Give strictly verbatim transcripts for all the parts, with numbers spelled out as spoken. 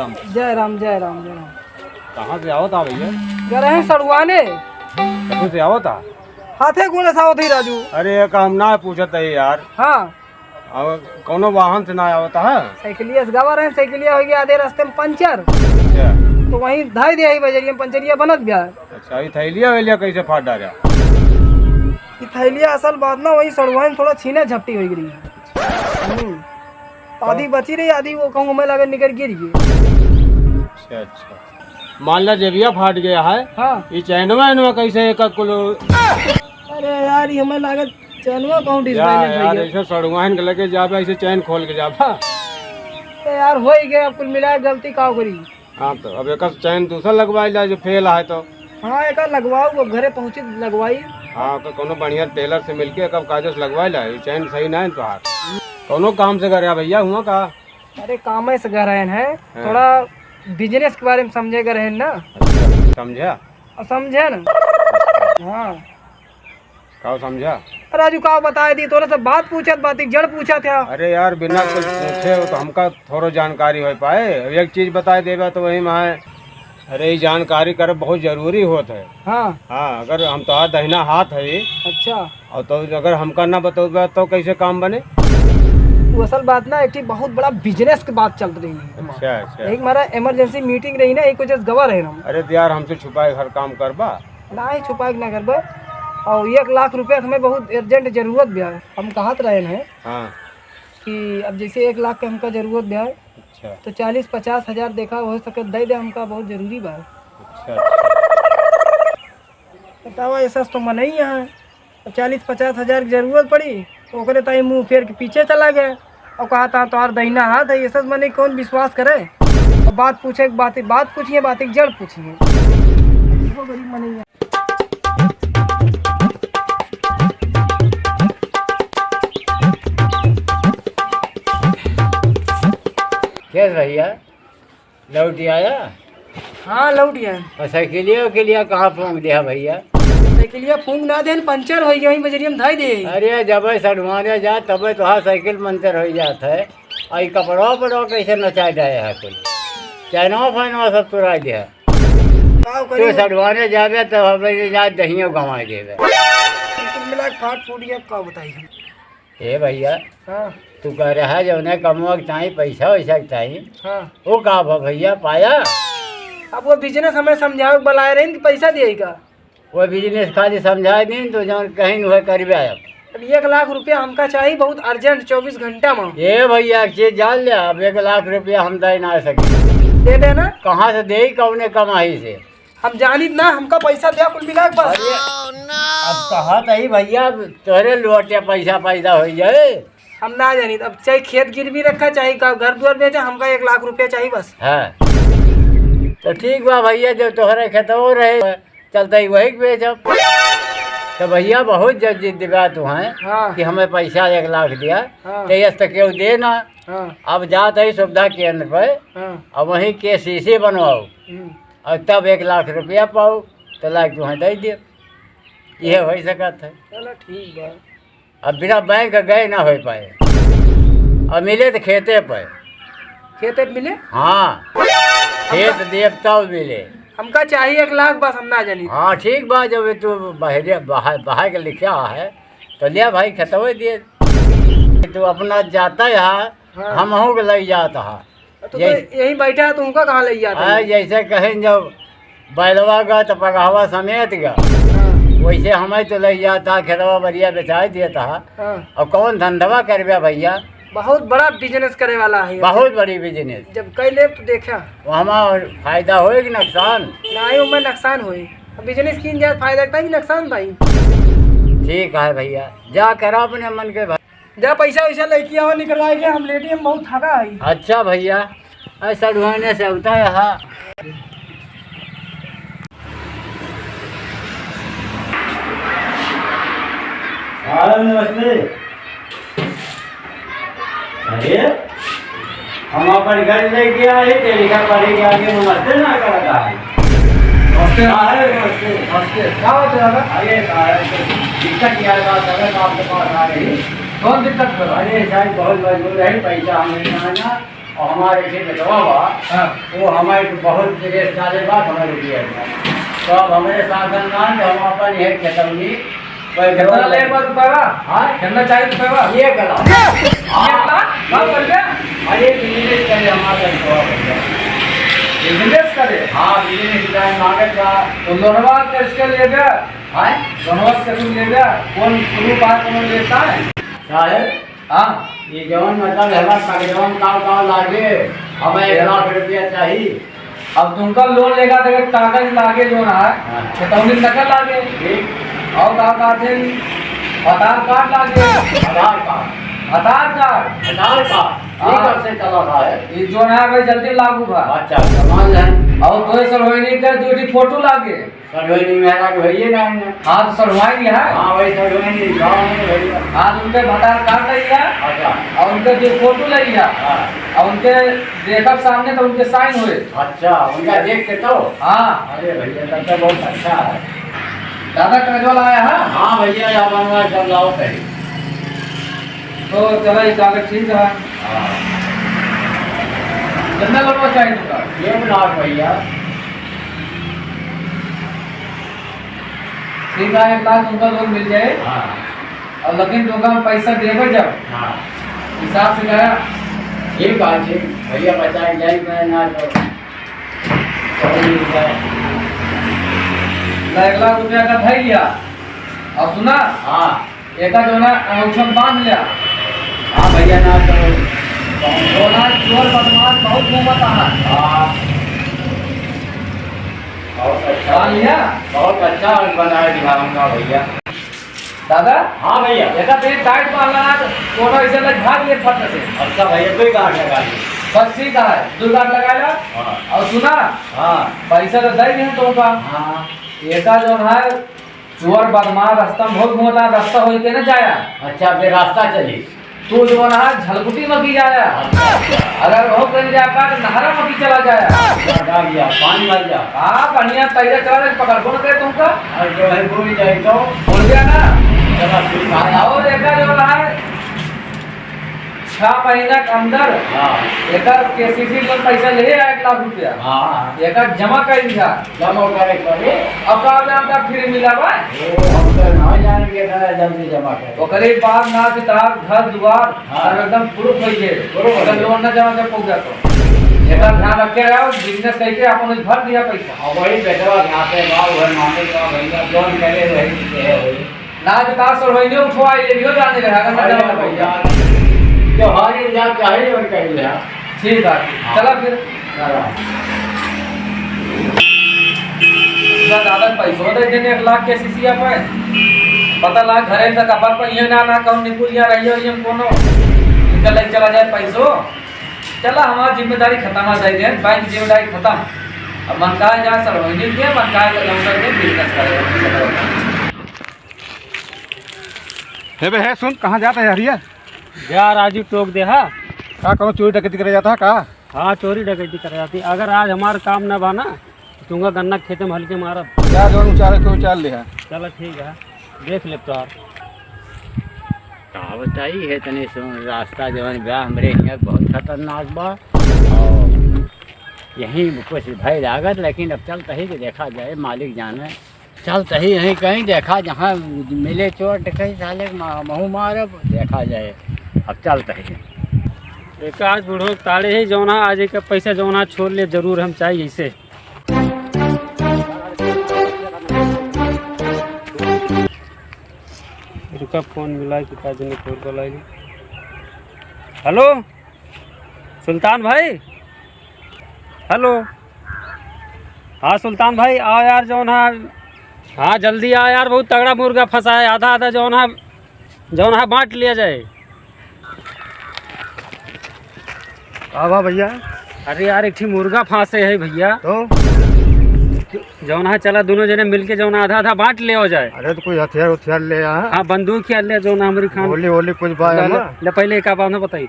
जय राम, जय राम, जय राम। कहाँ से आवत हा भैया? जा रहे हैं सड़ुआने। कहाँ से आवत हा? हाथे गोड़े से आवत ही राजू। अरे, ये काम ना पूछत है यार। हाँ। अब कौनो वाहन से ना आवत हा? साइकिलिया से गवा रहे, साइकिलिया हो गया आधे रास्ते में पंचर। अच्छा। तो वहीं धाई दे आई बजरिया में पंचरिया बनत गया। अच्छा, ये थैलिया वैलिया कैसे फाड़ डाला? ये थैलिया असल बात ना, वही सड़ुआइन थोड़ा छीने झपटी हो गई। हम्म। तो आधी बची रही, आधी वो कहूँ मैं लगे निकल गिर गई। अच्छा, अच्छा। मान ला जेबिया फाट गया है। हाँ। ये चैनवा एनवा कैसे एक कुल? अरे यार, ये हमें लागत चैनवा कहूँ या disbalance हो यार, गया। ऐसे सड़ुआइन के लगे जाबे, ऐसे चैन खोल के जाबा। अरे यार, हो ही गया, अब कुल मिला के गलती का करी। हाँ, तो अब एक चैन दूसरा लगवाई ला जो फेल है तो। हाँ, एक लगवाओ, वो घरे पहुँची लगवाई। हाँ, तो कोनो बढ़िया टेलर से मिलके एक कायदे से लगवाई ला, ये चैन सही ना है तोहार। कोनो काम से करे भैया हुआ का? अरे, काम से घर आए हैं, हाँ। थोड़ा बिजनेस के बारे में समझे घर हैं ना। अच्छा, समझा? और समझे ना? हाँ। का समझा? राजू, का बताए दी, तोरे से बात पूछत, बात एक जड़ पूछत है। अरे यार, बिना कुछ पूछे हो तो हमका थोड़ो जानकारी हो पाए। अब एक चीज बताए देबा तो वही में है। अरे, ये जानकारी करे बहुत जरूरी होत है। हाँ। हाँ, अगर हम तो दहिना हाथ है। अच्छा। और तो अगर हमका ना बतौबा तो कैसे काम बने? वो असल बात ना, एक ठे बहुत बड़ा बिजनेस की बात चल रही है। अच्छा, अच्छा। एक हमारा इमरजेंसी मीटिंग रही ना, एक वजह से गवा रहे हम। अरे तो यार, हमसे छुपाए हर काम करबा? ना ही छुपाए के ना करबा। और एक लाख रुपया हमें बहुत अर्जेंट जरूरत भी है। हम कहत रहे हैं हाँ। कि अब जैसे एक लाख के हमका जरूरत भी है, अच्छा। तो चालीस पचास हजार देखा हो सके दे दे, हमका बहुत जरूरी बा। अच्छा, अच्छा। बतावा, ऐसा तो मनई है, तो चालीस पचास हजार की जरूरत पड़ी, तो ओकरे ताई मुंह फेर के पीछे चला गया और कहा था, "तोहार दहिना हाथ है।" ऐसा मनई कौन विश्वास करे? और बात पूछे के बात, बात पूछिए, बात एक जड़ पूछिए। वो गरीब मनई है। कैस भैया? लौट आया? हाँ, लौट आया। और साइकिलिया उकिलिया कहाँ फूंक दिया भैया? साइकिलिया फूंक ना देन, पंचर हो गया, वहीं बजरिया में धाई दे। अरे, जब सड़वाने जा, तब तो हाँ, साइकिल पंचर हो जात है। और ये कपड़वा उपड़वा कैसे नचा जाए है कोई? चैनवा फैनवा सब चुरा दिया। का तो करी? सड़वाने जाबे, तब हमें ये जा दहियो गंवा देबे। कुल मिला के फाट फूट गया, का बताई हम? ए भैया, हाँ। तू कह रहा है जौने कमवा के ताई पैसा वैसा के ताई, हाँ। वो का भा भैया पाया? अब वो बिजनेस हमें समझावे के बुलाए रहे कि पैसा दिए का? वो बिजनेस खाली समझाए दिन तो जौन कहीं वह करबे अब। अब एक लाख रुपया हमका चाहिए बहुत अर्जेंट, चौबीस घंटा में। ए भैया, एक चीज जान ले, अब एक लाख रुपया हम दे ना सके। दे देना। कहाँ से दे, कौने कमाई से? हम जानित ना, हमका पैसा दे कुल मिला के बस। अरे, अब कहा तही भैया, तोहरे लोटे पैसा पैदा हो जाए। हम ना जानित, अब चाहे खेत गिरवी रखा, चाहे का घर दुआर बेचा, हमका एक लाख रुपया चाहिए बस। हाँ, तो ठीक बा भैया, जब तोहरे खेतवो रहे, चलते ही वही के बेचब। तो भैया, बहुत जब जिद दिवा तू हैं हाँ। कि हमें पैसा एक लाख दिया, हाँ। तो यस तो केहू दे ना। हाँ। अब जात ही सुविधा केंद्र पे, हाँ। अब वहीं केसीसी बनवाओ। हम्म। और तब एक लाख रुपया पाओ, तो लाख तुहें दे दे। यह हो सकत है। चलो ठीक बा। अब बिना बैंक के गए ना हो पाए। अब मिले तो खेते पे। खेते पे मिले? हाँ। खेत देब तब मिले। हमका चाहिए एक लाख बस, हम ना जानी। हाँ, ठीक बा, जब ये तू बहरे, बहा-, बहा के लिखा है, तो लिया भाई, खेतवे दिए। तू अपना जाता है, हाँ। हमहू के लग जाता है। तो, तो जैसे यहीं बैठा है, तो उनका कहाँ ले जाता हाँ, है? जैसे कहें जब बैलवा गा तो पगहवा समेत गा। हाँ। वैसे हमें तो ले जाता, खेतवा बरिया बेचाई देता। हाँ। और कौन धंधवा करबे भैया? बहुत बड़ा बिजनेस करे वाला है। बहुत बड़ी बिजनेस। जब कई लेब तो देखा। वो हमार फायदा होए कि नुकसान? नहीं, उमें नुकसान होए। अब बिजनेस कीन जाए, फायदा लगता है कि नुकसान भाई? ठीक है भैया, जा करा अपने मन के भाई। जा पैसा वैसा लेके आओ, निकलवाए के हम लेटी, हम बहुत थका है। अच्छा भैया, ऐसा ढूंढने से होता है, हाँ। साहब नमस्ते। अरे, हम अपन घर लेके आए थे, लिखा पढ़े के आगे नमस्ते ना करता है। नमस्ते। हाँ, अरे नमस्ते। नमस्ते। क्या बात है दादा? अरे साहब, तो दिक्कत क्या है, बात है, आपके पास आ रही। कौन दिक्कत कर रहा है? अरे साहब, बहुत मजबूर है, पैसा हमें नहीं आना। और हमारे जे बेटवा बा, हाँ। वो हमारे बहुत विदेश जाले बा, हमारे रुपया बा। तो अब हमारे साधन ना है, हम अपन यह खेतौनी, कोई कितना ले बा रुपया? हाँ? कितना चाहिए रुपया? एक लाख। एक लाख? का कर दे? अरे, business करे हमारा बेटवा भैया। Business करे? हाँ, business करे, मांगे का। तो लोनवा कैसे लेबे? हाँ? लोनवा कैसे लेबे? कौन proof आ, कौन लेता है? साहेब, हाँ। ये जवन मतलब है ना, कागजवा में काव काव लागे, हमें एक लाख रुपया चाहिए। अब तुमका लोन लेगा तो एक कागज लागे जो ना है, हाँ। तो तुमने नकल लागे। ठीक। और का कहते हैं, आधार कार्ड लागे। आधार कार्ड। आधार कार्ड। आधार कार्ड। ये हाँ। कब से चला था है? ये जो ना है भाई, जल्दी लागू बा। अच्छा, अच्छा, मान लें। और तो ये सलोनी का जो भी फोटो लागे। सलोनी मेहरारू है ये ना, है ना? हाँ, तो सलोनी है। हाँ, वही सलोनी गाँव में भैया। हाँ, तो उनके भतार कार्ड लइया। अच्छा। और उनके जो फोटो लइया। हाँ। और उनके देखब सामने तो उनके sign होए। अच्छा, उनका देख के तो? हाँ। अरे भैया, तब तो बहुत अच्छा है। दादा, कागज वाला आया है? हाँ भैया, या बनवा सब लाओ सही। तो चला, ये कागज ठीक है। हाँ। कितना लोन चाहिए तुमका? एक लाख भैया। ठीक है, एक लाख तुमका लोन मिल जाए। हाँ। और लेकिन तुमका हम पैसा देबे जब। हाँ। हिसाब से करा। ठीक है, ठीक। भैया बचा के जाई मैं ना तो। ला, एक लाख रुपया का धइ लिया। और सुना? हाँ। एका जो ना अंगूठा में बांध लिया। हाँ भैया, ना तो। जो ना चोर बदमाश बहुत घूमत है। हाँ। बहुत अच्छा। बांध लिया? बहुत अच्छा बनाया दिया हमका भैया। दादा? हाँ भैया। एका तो ये tight बांधला ना, तो कोनो ऐसे लग भाग ले फट से। अच्छा भैया, कोई गांठ लगा ली। बस ठीक है, दो गांठ लगा ला। हाँ। और सुना? हाँ। पैसा तो दे दिए तुमका। हाँ। एका जो है, चोर बदमाश रास्ता में बहुत घूमता, रास्ता होई के न जाया। अच्छा, बे रास्ता चली। तू जो ना झलकुटी मकी जाया। अच्छा, अच्छा। अगर बहुत बन जाया का तो नहरा मकी चला जाया। अच्छा, जा गया, पानी भर जा। हाँ, बढ़िया तैयार चला जाए, पकड़ कौन करे तुमका? और जो है वो भी जाए तो? बोल दिया ना? चला, ठीक है। और देखा जो ना है, छह महीना के अंदर हाँ। एकर केसीसी लोन पैसा ले आया एक लाख रुपया। हाँ। एकर जमा कर दिया। जमा करे पड़े। अब का जानता फिर मिला बा? ओ, हम तो ना जान के इतना जल्दी जमा करे। ओकरे बाद ना कि तार घर दुआर हाँ। सब एकदम proof होई है। Proof होई अगर है। लोन ना जमा कर पहुंचा तो। एकर ध्यान रखे रहो, business करके अपन भर दिया पैसा। और वही बेटवा यहाँ पे बा, वही मामले का भैया लोन करे वही चीजें है वही। ना तो तार सर वही नहीं उठवाई ले लियो जाने रहा, अगर ना अरे जमा भैया, पहुंचा। त्योहार ही जा चाहे और कहीं ले आ। ठीक है, हाँ। चला फिर। चला। इतना ज्यादा पैसो दे देने एक लाख के सीसी पे। पता लाग घरे से कपार पर ये ना, ना कहूँ निकुल या रही हो, ये कोनो निकल ले चला जाए पैसो। चला, हमार जिम्मेदारी खतम आ जाए, बैंक जिम्मेदारी खतम। अब मन का जा सर वही के, मन का लौटा के business करे। हे बे, हे सुन, कहाँ जाता है यार ये? जा राजू, टोक दे हा। का कौनो चोरी डकैती करे जाता है का? हाँ, चोरी डकैती करे जाती। अगर आज हमार काम ना बा ना, तो तुमका गन्ना के खेते में हल्के मारब। जा, जौन उचारे के उचार ले हा। चला ठीक है, देख ले तोहार। का बताई है, तनी सुन, रास्ता जवन बा हमरे हियाँ बहुत खतरनाक बा। और यहीं कुछ भय लागत, लेकिन अब चलत ही कि देखा जाए, मालिक जाने। चलत ही यहीं कहीं देखा, जहाँ मिले चोर डकैत साले म-, महू मारब, देखा जाए। अब चलत ही। एक आज बूढ़ो ताड़े है जौना, आज एक पैसा जौना छोड़ ले, जरूर हम चाहिए इसे। रुका, फोन मिला कि का जने फोन को लाई। हेलो सुल्तान भाई, हेलो। हाँ सुल्तान भाई, आओ यार, जौन है, हाँ जल्दी आओ यार, बहुत तगड़ा मुर्गा फंसा है, आधा आधा जौन है, जौन है बांट लिया जाए। का बा भैया? अरे यार, एक ठी मुर्गा फांसे है भैया। तो? जौन है, चला दोनों जने मिलके जौन आधा आधा बांट ले हो जाए। अरे तो कोई हथियार उथियार ले आ। हाँ, बंदूक या ले जौन हमारी खान। गोली वोली कुछ बा ले, एमा? ले, पहले एक बात ना बताई।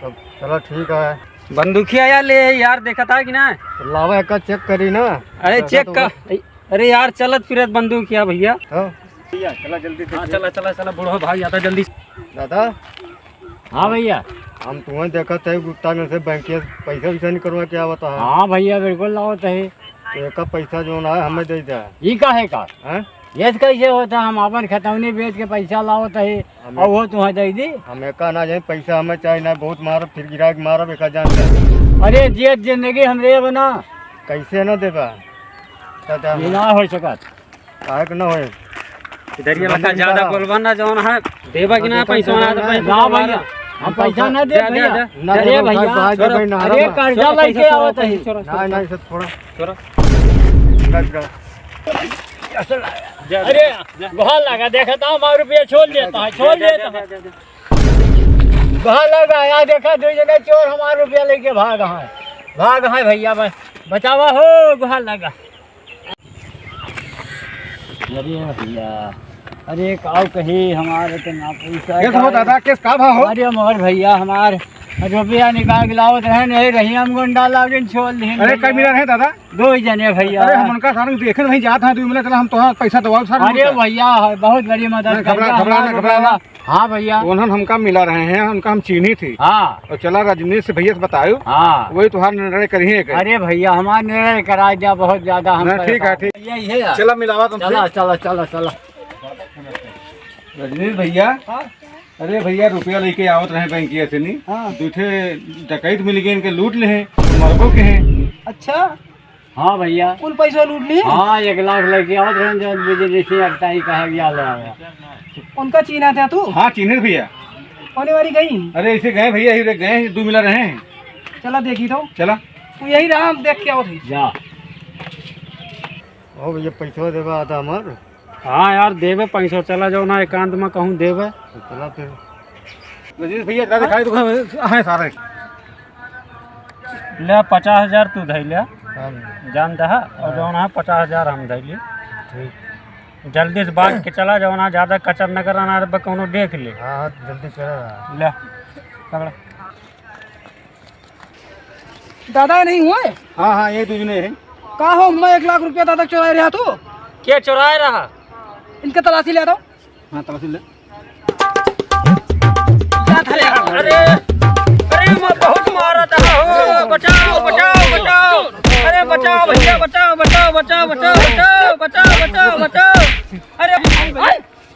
तब चला ठीक है। बंदूकिया या ले यार, देखा था कि ना? तो लावा एक चेक करी ना। अरे पैसा चेक तो का, अरे यार, चलत फिरत बंदूकिया भैया। हाँ। भैया, चला जल्दी से। हाँ, चला, चला, चला, बूढ़ो भाई आता जल्दी। दादा। हाँ भैया। हम तुम्हें देखत है, गुप्ता में से बैंक के पैसा वैसा निकलवा के आवत है। हाँ भैया, बिल्कुल लावत है। तो एका पैसा जौन है, हमें दे दे। ई काहे का? हैं? ये कैसे होता? हम अपन खतौनी बेच के पैसा लावत है, हमें और वो तुम्हें दे दी? हम एका ना जाए, पैसा हमें चाही ना, बहुत मारब, फिर गिरा के मारब, एका जान ले। अरे, जियत जिंदगी हम रेब ना। कैसे ना देबा? तो ये ना हो सकत। काहे के ना होए? इधर ये बता, ज्यादा बोलबा ना, जौन है, देबा कि ना पैसा ना, तो पैसा ना भैया, हम पैसा ना दे भैया। ना अरे भैया, भाई, भाई, ना, अरे ना। कर्जा लेके आवत है। नहीं, नहीं, सब छोड़ा। छोड़ा। अरे, बहुत लगा, देखा था, हमारा रुपया छोड़ लेता है, छोड़ लेता है। बहुत लगा, यहाँ देखा, दो जने चोर हमारा रुपया लेके भाग है, भाग है भैया, बस बचावा हो, बहुत लगा। अरे भैया, अरे काऊ कही, हमारे तो ना पैसा केस हो दादा, केस का भाव हो? अरे मोर भैया, हमार रुपया निकाल के लावत रहे, नहीं रही, हम गुंडा लागिन छोड़ ली। अरे कई मिला रहे दादा? दो ही जने भैया। अरे हम उनका सारंग देखे नहीं जात हैं, दो मिला चला, हम तो पैसा दबाओ सारंग अरे उनका। भैया, बहुत बड़ी मदद नहीं, घबरा, करिया घबरा ना, हमारे घबरा ना। रुपया। हाँ भैया। उन्हन हमका मिला रहे हैं, उनका हम चीन्ही थी। हाँ। और चला रजनीश भैया से बतायो। हाँ। वही तुहार निर्णय करिहे के। अरे भैया, हमार निर्णय करा दिया, बहुत ज्यादा हम ना, ठीक है, ठीक। यही है यार। चला मिलावा तुमसे। चला, चला, चला, चला। रजनीश भैया। हाँ। अरे भैया, रुपया लेके आवत रहे बैंकिया से नी। हाँ। दू ठे डकैत मिल गए, इनके लूट ले हैं, मरबो के हैं। अच्छा। हाँ भैया। कुल पैसा लूट लिए? हाँ, एक लाख लेके आवत रहन, जौन बिजनेस से अगताई कहा गया ले आया। उनका चीन्हा था तू? हाँ, चीन्हे भैया। होने वाली गई? अरे, ऐसे गए भैया, ही रे गए, दो मिला रहे हैं। चला देखी तो। चला। तू यही रहा, हम देख के आवत है। जा। ओ भैया, पैसा देबा आधा हमार। हाँ यार, देबे पैसा, चला जाओ ना, एकांत में कहूँ देबे। तो चला फिर। रजनीश भैया, इतना दिखाई दो, हाँ, सारे। ले, पचास हजार तू धइ ले, हाँ। जान दहा, और हाँ। जौन है, पचास हजार हम धइ ले। ठीक। जल्दी से भाग के चला जाओ ना, ज्यादा कचर न करा ना, अब कौनो देख ले। हाँ, हाँ, जल्दी चला। ले, पकड़। दादा, ये नहीं हुए? हाँ, हाँ, ये दूजने है। का हो, मैं एक लाख रुपया दादा चुराए रहा तू? के चुराए रहा? इनके तलाशी ले दो। हाँ, तलाशी ले। क्या था रे? अरे, अरे, मैं बहुत मारा था। हो, बचाओ, बचाओ, बचाओ। अरे, बचाओ भैया, बचाओ, बचाओ। अरे,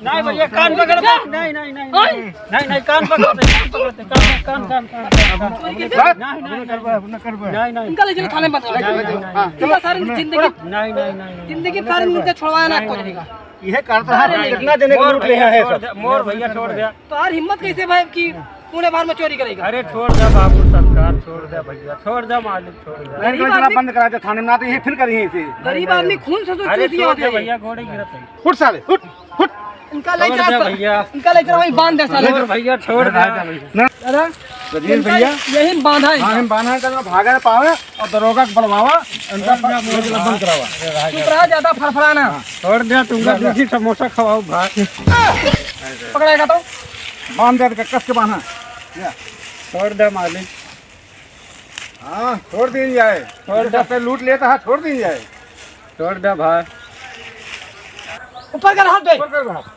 नहीं भैया, कान पकड़ दे। नहीं, नहीं, नहीं, नहीं। नहीं, नहीं, कान पकड़ दे, कान पकड़ दे, कान, कान, कान, कान, कान। नहीं, नहीं, नहीं, नहीं। नहीं, नहीं। इनका ले चलो थाने में बंद करो। नहीं, नहीं, नहीं। इनका सारी जिंदगी, नहीं, नहीं, नहीं, नहीं। जिंदगी सारी इनका छुड़वाया ना नहीं, कोई नहीं। नहीं। ये करता है, सारे कितना जने को मोर लूट ले भैया हैं छोड़ सब। दे, मोर भैया छोड़ दे। तो यार हिम्मत कैसे भाई कि पुणे भर में चोरी करेगा? अरे छोड़ दे बाबू सरकार, छोड़ दे भैया, छोड़ दे मालिक, छोड़ दे। नहीं, गरीब नहीं, आदमी बंद करा दे थाने में, ना तो ये फिर करिए इसे। गरीब आदमी खून से तो अरे चूसिया छोड़ होते दे हैं। भैया, गोड़े गिरत है। उठ साले, उठ। फुट। इनका ले छोड़ चला दे सा-, भैया। इनका ले चला वहीं बांध दे साले। छोड़ भैया, छोड़ दे। ना। अरे, रजनीश इनका भैया। यही बांधा है हाँ, इनका। हम बांधा है, चलो भागे ना पावे और दरोगा को बुलवावा, इनका छोड़ दे, बंद करावा। चुप रहा, ज्यादा फड़फड़ाना। हाँ। छोड़ दे, तुमका ले, ले। दूसरी समोसा खवाओ भाई। पकड़ेगा तो? बांध दे, कस के बांधा। ले। छोड़ दे मालिक। हाँ, छोड़ दीन जाए। छोड़ दे। जब से लूट लेता है, छोड़ दीन जाए। छोड़ दे भाई। ऊपर कर हाथ दे। ऊपर कर हाथ।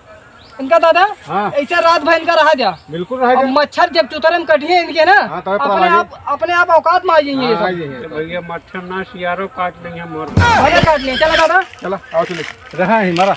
इनका दादा, हाँ। ऐसा रात भर इनका रहा जा। बिल्कुल रहा और जा। मच्छर जब चुतरे में कटिए इनके ना, हाँ, तो पता अपने लगे। आप, अपने आप औकात में आ जाएंगे ये हाँ, सब। आ जाएंगे। तो भैया मच्छर ना सियारो काट देंगे मोर। भले काट लिए, चला दादा। चला, आओ चले। रहा है हमारा।